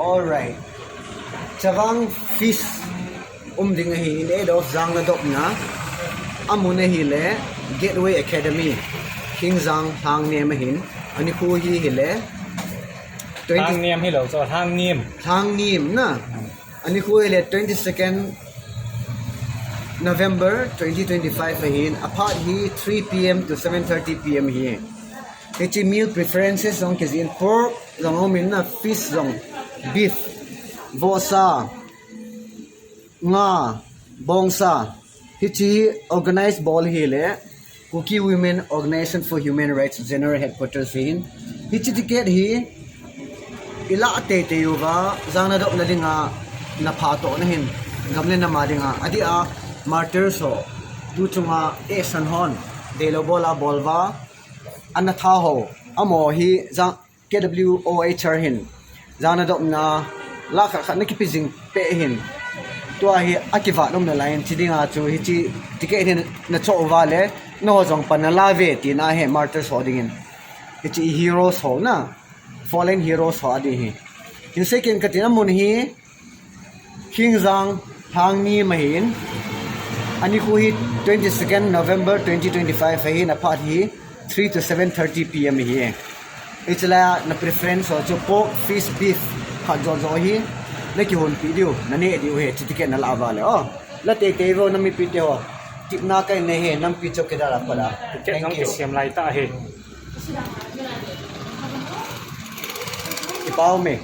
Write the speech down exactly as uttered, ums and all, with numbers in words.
Alright. Chavang Feast um ding ahi in aid of Jangladopna. Amun ahile Gateway Academy. Kingjang Lhangnem ahin. Anikho hi hile. Twenty Lhangnem hilou, so Lhangnem. Lhangnem na. Anikho hile twenty-second November twenty twenty-five ahin. Aphat hi three P M to seven thirty P M hi. Hiche meal preferences jong kijin, pork jong um in na, fish jong, beef, vohsa, nga, bongsa. Hiche organize bol hile Kuki Women Organization for Human Rights General Headquarters ahin. Hiche ticket hi ilah teitei uva, Jangladopna dinga napha tohna hin, gam le nam a dinga, adeh a martyrs ho, tu chunga action hon, deilou bol a bol uva, ana tha ho, amaho hi Jang, K W O H R hin, Jangladopna, lakh khat khat nakipe jing peh hin. Tua hi akivat um nalai in, hiche dinga chu hiche ticket hin nachoh uva le, nangho jong pan nala uve tina ahi martyrs ho dingin. Hiche heroes ho na, fallen heroes ho ading ahi. Hinsei kin katina mun hi, Kingjang Lhangnem ahin. Anikho hi twenty-second November twenty twenty-five ahin, aphat hi three to seven thirty P M ahi. Hiche laiya na preference ho chu pork, fish, beef, khat joh joh hi nakihonpi diu, naneh diu ahi, hiche ticket nalah uva le. Oh, la teitei uvo namipi teho. Tipna kanei ahi, nampi chowkidar a pat a. Ticket jong kisem lai tah ahi. Kipah um e.